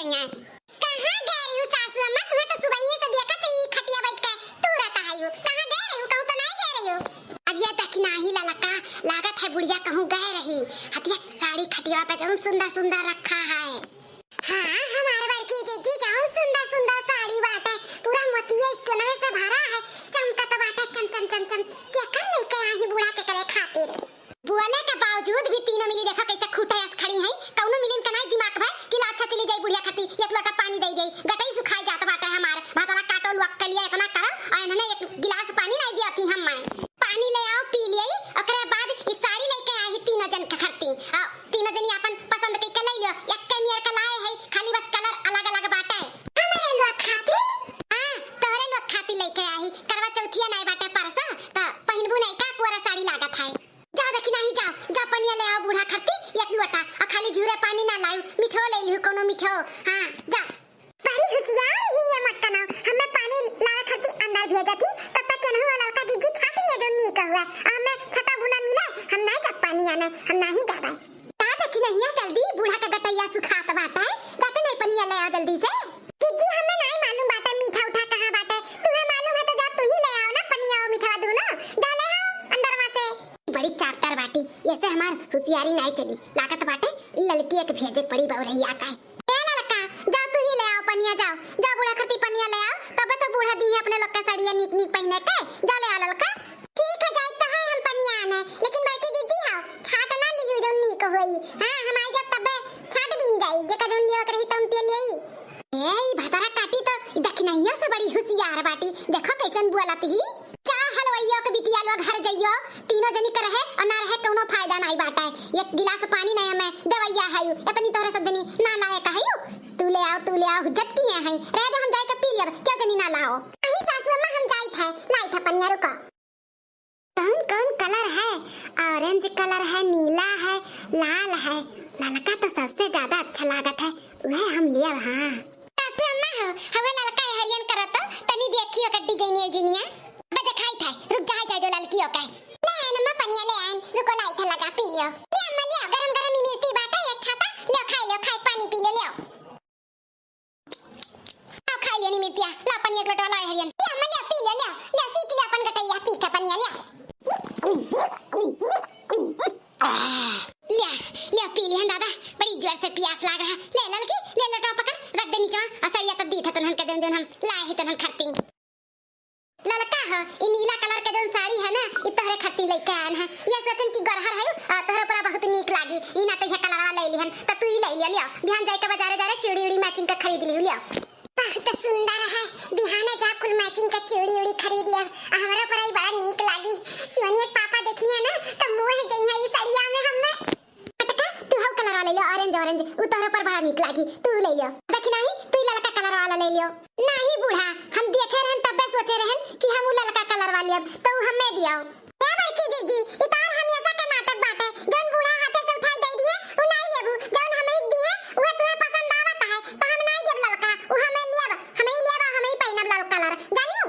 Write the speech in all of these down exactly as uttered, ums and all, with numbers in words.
कहाँ गए रही हो सासू अम्मा? तुम्हें तो सुबहिये से देखत ही खटिया बैठ के तू रहता है हो। कहाँ गए रही हो? कहूँ तो नहीं गए रही हो। अरे ये देखी नाही ललका, लागत है बुढ़िया कहूँ गए रही। हतिया साड़ी खटिया पे जौन सुंदर सुंदर रखा है। हाँ, हमारे बड़की जीजी जौन सुंदर सुंदर साड़ी बाटे, पूरा मोतिये स्टोनवे से भरा है, चमकत बाटे चम चम चम चम। केकर लेके आई बूढ़ा के करे खातिर? बोले के बावजूद भी तीनों मिली देखो कैसे खूंटे अस खड़ी हैं। कौनो मिलिन के नाई दिमाग भय कि ला अच्छा चली जाई बुढ़िया खातिर एक लोटा पानी दे दे। गटई सुखाई जात बाटे हमार। भतरा काटो लुअक के लिए इतना करम और इन्होंने एक गिलास पानी नहीं दिया थी हम मैं। पानी ले आओ पी लिए, ओकरे बाद ई साड़ी लेके आई तीनों जन के खरती। आ, तीनों जनी आपन पसंद कइके ले लियो। एक्के मेर के लाए है, खाली बस कलर अलग अलग बाटे। हमरे लोग खातिर? हाँ, तोहरे लोग खातिर लेके आई। करवा चौथिया नाई बाटे परसों, त पहिनबू नाई का कुंवारा साड़ी लागत है। जाओ देखी नाही, जाओ, जाओ पनिया ले आओ बूढ़ा खरती एक लोटा, आ खाली झूरे पानी ना लायू, मिठो ले लिहू कोनो मिठो। हाँ, जाओ। बड़ी हुसियार ही ये मटकनो, हमें पानी लावे खरती अंदर भेजती, तब तक केनहू ललका जीजी छाट लिए जो नीक हुआ, आ हमें छटा बुना मिले, हम नहीं जब पानी आने, हम नहीं जाबे। ता देखी नहीं है, जल्दी बूढ़ा का गटैया सुखात बाटे, जाते नहीं पनिया ले आओ जल्दी से। जीजी हमें नहीं मालूम बाटे मीठा उठा कहाँ बाटे, तुम्हें मालूम है तो जा तू ही ले आओ ना पनिया और मीठा दूनो, जा ले आओ अंदरवा से। बड़ी चापतर बाटी, ऐसे हमार हुसियारी नाई चली। लागत बाटे ललकी एक भेजे पड़ी बउरहिया का। ए ललका, जाओ तू ही ले आओ पनिया, जाओ, जाओ बूढ़ा खती पनिया ले आओ, तबे तो बूढ़ा दी है अपने लोग के सड़िया नीक नीक पहिने के। जा ले आओ ललका। ठीक है, जाई तो है हम पनिया आने, लेकिन बड़की जीजी हाओ, छाट ना लिहू जौन नीक होई। हाँ, हम आई जब तबे छाट बीन जाई, जेका जौन लियो रही तौन ते लेई। ए, ई भतरा काटी तो ई दखिनहिया से बड़ी हुसियार बाटी। देखो कैसन बोलत ही। जा हलवइयो के बिटिया लोग घर जइयो, तीनों जनी के रहे और ना रहे कौनो फायदा नाई बाटे। एक गिलास पानी नाई हमें देवैया है, इतनी तोहरे सब जनी ना लाए का है। तू ले आओ, तू ले आओ, हुज्जत किए हैं। रह दे, हम जाए के पी लेब, क्यों जनी ना लाओ। नहीं सासू अम्मा, हम जाइत है, लाइत है पनिया, रुको। कौन कौन कलर है? ऑरेंज कलर है, नीला है, लाल है। ललका तो सबसे ज्यादा अच्छा लागत है, वह हम लियब। हाँ। सासू अम्मा हो, हवे ललका हरियन करत तो तनी देखियो कड्डी जइनिया जिनिया। अबे देखाई था, रुक जा, जाए दो ललकियो का। ले आन अम्मा पनिया ले आन, रुको लाई था लगा पी लियो। ले अम्मा ले, गरम गरम इमरती बाटा, एक छाता, ले खाई, ले खाई, पानी पी ले, ले। आओ, खाई लियो नी मिर्तिया। ला, पनिया एक लोटवा लाए हरियन। ले, अम्मा, ले, पी ले, ले। ले, सींच ले अपन गटैया, पी के पनिया, ले। आह, ले, ले, पी लिहन दादा, बड़ी जोर से पियास लाग रहा। ले, ललकी, ले, लोटवा पकड़, रख दे नीचवा, और सड़िया तब दी था तनहन का जौन जौन हम लाए ही तनहन खरती। ललका हो, ई नीला कलर के जौन साड़ी है ना, ई तोहरे खातिर लेके आयन है। ये सोचन कि गरहर है, आ, तोहरे ऊपर बहुत नीक लागी। ई ना तो ये कलरवा ले लिहन, त तू ही ले लियो, लियो। बिहान जाए के बाजारे जा रे, चूड़ी उड़ी मैचिंग का खरीद लियो, लियो। बहुत सुंदर है, बिहाने जा कुल मैचिंग का चूड़ी उड़ी खरीद लियो। आ, हमरे ऊपर ई बड़ा नीक लागी। शिवानी के पापा देखी है ना, तो मुँह जइहे ई सड़िया में हमें। मटका, तू हऊ कलर वाला ले लियो, ऑरेंज, ऑरेंज, उ तोहरे ऊपर बड़ा नीक लागी, तू ले लियो। देखी नाही, तू ललका कलर वाला ले लियो। नाही बूढ़ा, हम देखे रहन तब्बे सोचे रहन कि हम उ ललका कलर वाली अब, तो उ हमें दियो। ए बड़की जीजी, ई तार हमेशा के नाटक बाटे, जौन बूढ़ा हाथे से उठाई दे दिए, उ नाही लेबू, जौन हमें दिए, उहे तुहे पसंद आवत है, तो हम नाही देब ललका, उ हमें लेब, हमें लेब, हमें पहिनब लाल कलर, जानियो?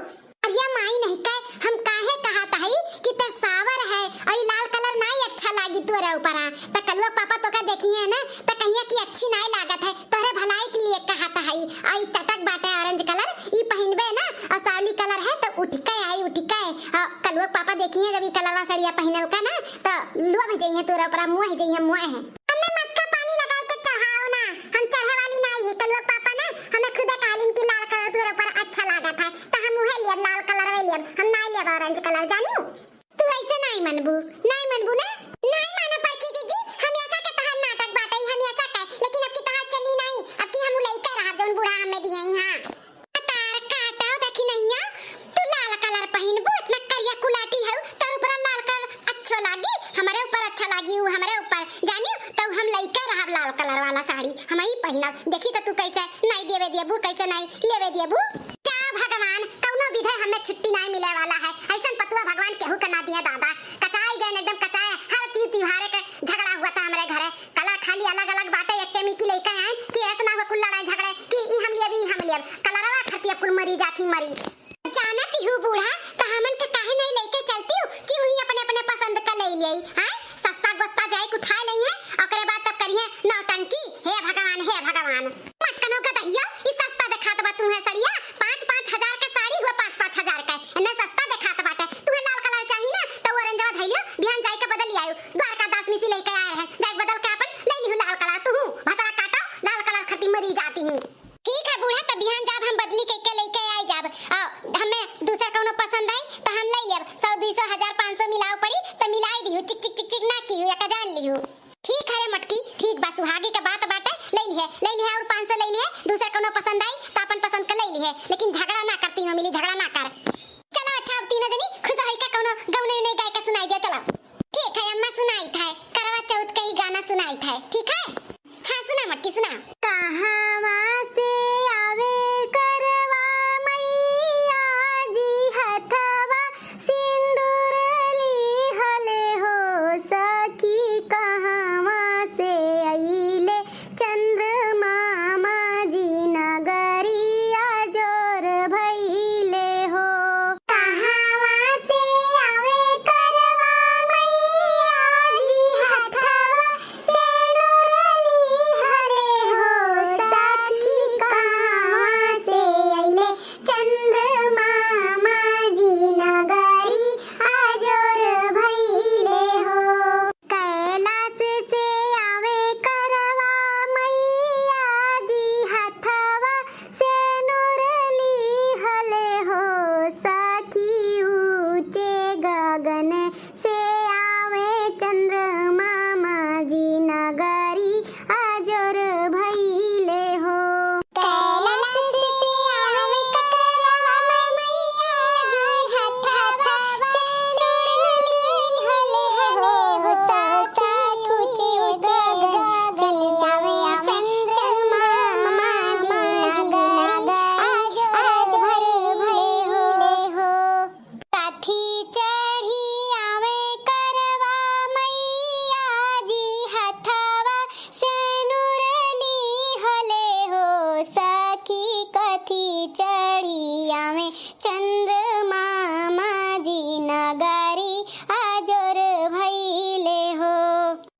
अरे माई नहीं कहे, हम काहे कहत हई कि ते सावर है, और ई लाल कलर नाई अच्छा लागी तोरे ऊपरा। त कलुआ पापा तोका देखिहे ना, त कहिए कि अच्छी नाई लागत है, तोहरे भलाई के लिए कहत हई। और ई चटक बाटे ऑरेंज कलर, ई पहिनबे ना, और सावली कलर है, तो उठ के आई, उठ के। और कलुआ पापा देखिहे जब ई कलरवा सड़िया पहिनल का ना, तो लोभ जइहे तोरे ऊपरा, मोह जइहे, मोह। हमें मटका पानी लगाए के चढ़ाओ ना, हम चढ़े वाली नाई है। कलुआ पापा ना हमें खुदे कहलिन कि लाल कलर तोरे ऊपर अच्छा लागत है, तो हम उहे लियब, लाल कलर वे लियब, हम नाई लियब ऑरेंज कलर, जानियो। तू ऐसे नाई मनबू, नाई मनबू ना? नाई माना पड़की जीजी, हमेशा के तहार नाटक बाटे, हमेशा के, लेकिन अब की तहार चली नाई, अब की हम लइका रहब जौन बूढ़ा हमें दिए ही, हाँ। तार काटो देखी नैया, तू लाल कलर पहिनबू, इतना करिया कुलाटी हऊ, तोर ऊपर लाल कलर अच्छो लागी, हमरे ऊपर अच्छा लागी, उ हमरे ऊपर जानी, तो हम लइके रहब लाल कलर वाला साड़ी, हम ही पहिनब। देखी तो तू कैसे नाई देवे देबू, कैसे नाई लेवे देबू। जा भगवान, कौनो विधे हमें छुट्टी नाई मिले वाला है, ऐसन पतुआ भगवान केहू के ना दिया दादा। कचाई गए एकदम कचाए, हर तीज त्योहारे के झगड़ा हुआ था हमरे घरे। कलर खाली अलग-अलग बाटे, एक्के मिकी लइका आइन कि ऐसे ना हुआ कुल लड़ाई झगड़े कि ई हम लियब, ई हम लियब। कलरवा खतिया कुल मरी जाती मरी। जानत हू बूढ़ा, त हमन के काहे नहीं लइके चलती हू कि वही अपने-अपने पसंद का ले लेई, हैं? सस्ता गोस्ता जाए के उठा लेई है, ओकरे बाद तब करिए नौटंकी। हे भगवान, हे भगवान। मटकनों का ती मरी जाती हूँ। ठीक है बूढ़ा, त बिहान जाब हम बदली कइके लइके आई जाब। आ, हमें दूसर कउनो पसंद आई त हम लइ लेब। सौ, दुइ सौ, हजार, पाँच सौ मिलाव पड़ी त मिलाई दिहू। चिक चिक चिक चिक ना किहू, या का जान लिहू। ठीक है रे मटकी, ठीक बा, सुहागी के बात बाटे, लइ लिहे, लइ लिहे और पाँच सौ लइ लिहे, दूसर कउनो पसंद आई त अपन पसंद के लइ लिहे, लेकिन झगड़ा ना कर, तीनों मिली झगड़ा ना कर। चलो अच्छा, अब तीनों जनी खुश होई के कउनो गउने उने गाय के सुनाई दिया, चलो। ठीक है अम्मा, सुनाई था, करवा चौथ के ही गाना सुनाई था, ठीक है? हाँ सुना मटकी सुना। कहवा से आवे करवा मैया जी, हथवा सिंदूर लिहले हो सखी, कहवा से अइले चंद्रमा माँ जी, नगरिया जोर भइले हो। कहवा से आवे करवा मैया जी, हथवा सिंदूर लिहले हो सखी, कहवा से अइले चंद्रमा माँ जी, नगरिया जोर भइले हो। कैलाश से आवे करवा मैया जी, हथवा सिंदूर लिहले हो सखी, ऊँचे गगन से आवे चंद्रमा माँ जी, नगरिया जोर भइले हो। कैलाश से आवे करवा मैया जी, हथवा सिंदूर लिहले हो सखी, ऊँचे गगन से आवे चंद्रमा माँ जी, नगरिया जोर भइले हो। कथी चढ़ी आवे करवा मैया जी, हथवा सिंदूर लिहले हो सखी, कथी चढ़ी आवे चंद्रमा माँ जी, नगरिया जोर भइले हो।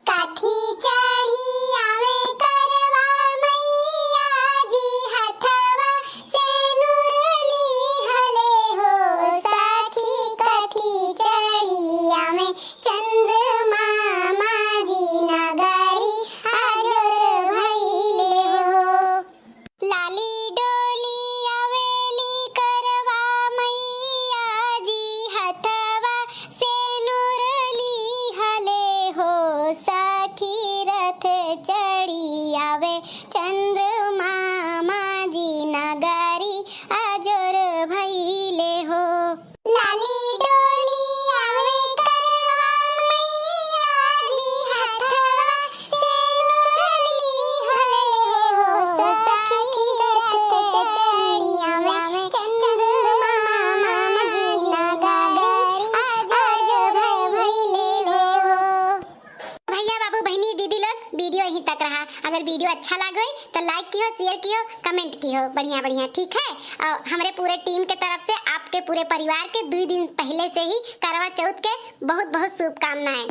कथी चढ़ी आवे करवा मैया जी, हथवा सिंदूर लिहले हो सखी, कथी चढ़ी आवे चंद्रमा माँ जी, नगरिया जोर भइले हो। लाली डोली आवेली करवा मैया जी, हथवा सिंदूर लिहले हो सखी, रथ चढ़ी आवे चंद्रमा माँ जी, नगरिया जोर भइले हो। लाली डोली आवे करवा मैया जी, हथवा सिंदूर लिहले हो सखी, रथ चढ़ी आवे चंद्रमा माँ जी, नगरिया जोर भइले हो। भैया, बाबू, बहिनी, दीदी लोग, video यहीं तक रहा। अगर video अच्छा लागे तो like किहो, share किहो, comment किहो, बढ़िया बढ़िया, ठीक है? और हमरे पूरे team के तरफ से आपके पूरे परिवार के दुइ दिन पहिले से ही करवा चौथ के बहुत बहुत शुभकामनाएं।